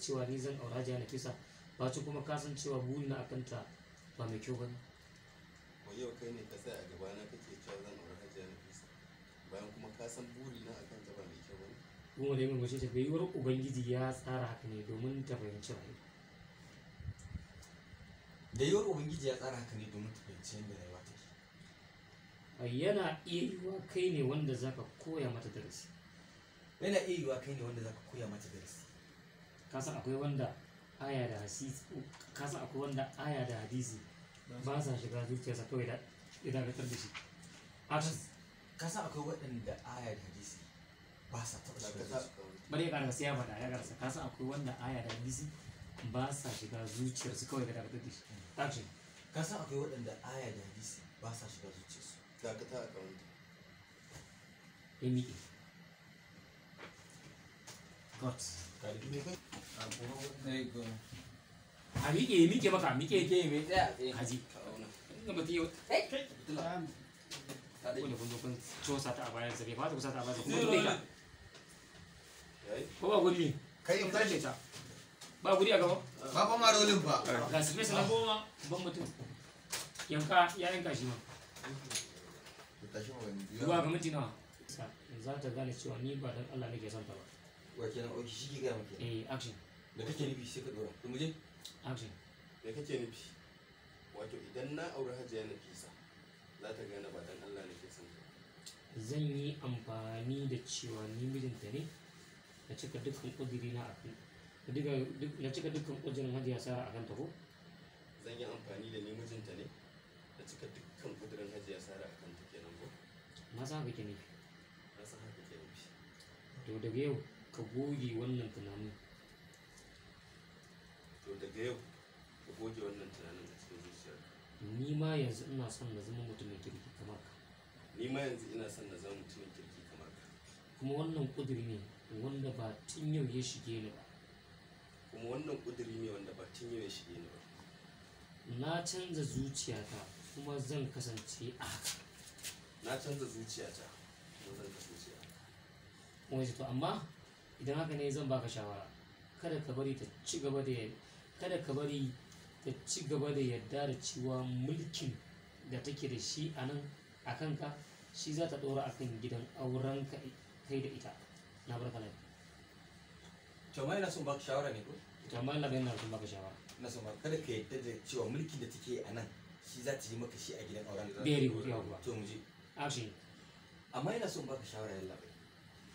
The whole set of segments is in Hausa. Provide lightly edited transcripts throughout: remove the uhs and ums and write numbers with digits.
cewa ni zan aura Hajiya Nafisa ba ci kuma ka san cewa burina akan ta ba mai kyau bane. Wai yau kai ne ka tsaya a gabana kake cewa zan auri Hajiya Nafisa bayan kuma ka san burina akan ta ba mai kyau bane. Umar ya murmushi ta yiwuwar Ubangiji ya tsara haka ne domin ta fahimci rayuwa. Da yiwuwar Ubangiji ya tsara haka ne domin ta fahimci yadda rayuwa take. Yana iya yiwuwa kai ne wanda zaka koya mata darasi. Yana iya yiwuwa kai ne wanda zaka koya mata darasi. Ka san akwai wanda aya da hadisi ka san akwai wanda aya da hadisi ba sa shiga zuciyarsa kawai da ya dakatar da shi. Action. Ka san akwai waɗanda aya da hadisi ba sa taɓa shiga Dakata zuciya. a kawunta. Bari ya karasa sai ya faɗa ya karasa ka san akwai wanda aya da hadisi ba sa shiga zuciyarsu kawai da dakatar da shi. Action. Ka san akwai waɗanda aya da hadisi ba sa shiga zuciyarsu. Dakata a kawunta. Ya miƙe. God. A miƙe ya miƙe maka miƙe. Ke mai tsaya a tsaye. Haji. Ka auna. In mutum ya Ta wanda kun zo kun cosa ta a bayan sa bai kamata ku sa ta a bayan sa kuma duk ta Yayi? ko ba guri ne Kai in tashi ta ba guri a gaba ba fa ma rolin fa. ga space na goma ban mutum yanka ya yanka shi ma Tashi mu gani. duba ga minti nawa za ta gane cewa ni ba dan Allah nake son ta ba. Wa kenan oki shi ke gaya maka. Eh, action. Da kake nufi sai ka ɗora. To mu je. Action. Me kake nufi? Wato idan na auri Hajiya Nafisa za ta gane ba dan Allah nake son ta ba. Zan yi amfani da cewa ni mijinta ne na cika dukkan ƙudiri na akan na cika dukkan ƙudirin Hajiya Sara akan ta ko. Zan yi amfani da ni mijinta ne na cika dukkan kudirin Hajiya Sara akan ta kenan ko? Na san haka ke nufi. Na san haka ke nufi. To daga yau ka goge wannan tunanin. To daga yau ka goge wannan tunanin a cikin zuciyarka. Ni ma yanzu ina son na zama mutumin kirki kamar ka. Ni ma yanzu ina son na zama mutumin kirki kamar ka. Kuma wannan ƙudiri ne wanda ba tun yau ya shige ni ba. Kuma wannan kudiri ne wanda ba tun yau ya shige ni ba. Na canza zuciyata kuma zan kasance a haka. Na canza zuciyata kuma zan kasance a haka. Kuma yace to amma idan haka ne zan baka shawara kada ka bari ta ci gaba da kada ka bari ta ci gaba da yarda da cewa mulkin da take da shi a nan a kanka shi za ta ɗora akan gidan aurenka kai da ita. Na barka lafiya. To amma ina son baka shawara ne ko? To amma Allah bai na son baka shawara. Ina son baka kada ka yarda da cewa mulkin da take a nan shi za ta yi maka shi a gidan auren. Very good, yawwa. To mu je. Action. Amma ina son baka shawara yalla bai.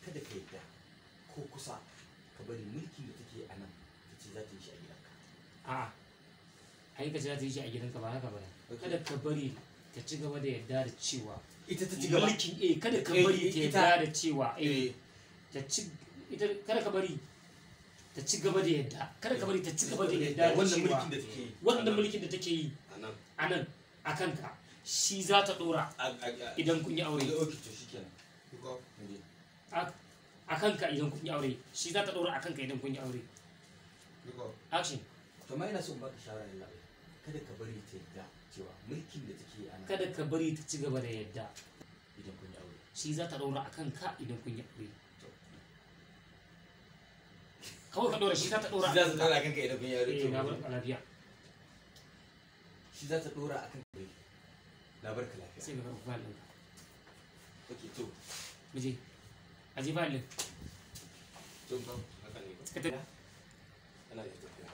Kada ka yarda ko kusa ka bari mulkin da take a nan ta ce za ta yi shi a gidanka. A'a, ai ka ce za ta yi shi a gidanka ba haka ba ne. Kada ka bari ta ci gaba da yarda da cewa Ita ta ci gaba. mulkin eh kada ka Eh, bari ta ita. yarda da cewa eh Eh. ta ci ita kada ka bari ta ci gaba da yarda kada ka bari ta ci gaba da yarda da Wannan cewa mulkin da take yi. wannan mulkin da take yi A nan a nan a kanka shi za ta dora idan kun yi aure. Ok to shikenan. Go. Mu je. A kanka idan kun yi aure shi za ta dora a kanka idan kun yi aure. Go. Action. To amma ina son baka shawara yalla bai. Kada ka bari ta yarda cewa mulkin da take yi a nan Kada ka bari ta ci gaba da yarda idan kun yi aure. shi za ta dora a kanka idan kun yi aure. Kawai ka dora shi za ta dora Shi za ta dora a kanka idan kun yi aure. eh To na mu je. barka lafiya. Shi za ta dora a kanka. Na barka lafiya. Sai ka karɓi fayil ɗinka. Ok to. Mu je. Aje fayil ɗin. To haka ne ko? Ka tafi. Ana iya tafiya.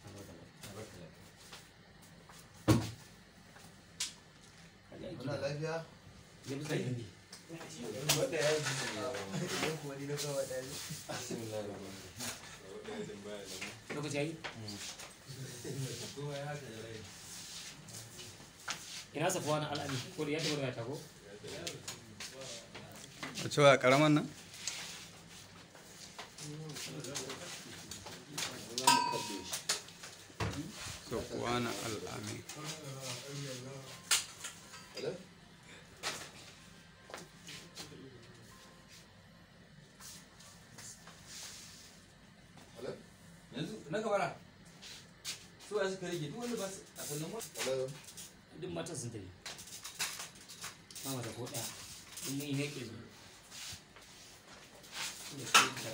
Na barka lafiya. Na barka lafiya. Muna lafiya? Je bisa gindi. Wanda ya ji Idan kuwa ni na kawo ɗaya. Bismillahirrahmanirrahim. Wanda ya jin baya nan. Lokaci yayi? Ina safuwa na al'ami ko da ya taɓa da ta ko? A cewa karaman nan? Za mu kalle shi. Safwana al'amin. Hello? Hello? Yanzu na gabara. Su wa suka rage duk wanda ba su a sannan wa. Hello? Duk matan sun tafi. Ba mata ko ɗaya. Duk mun yi haƙe su. Da su da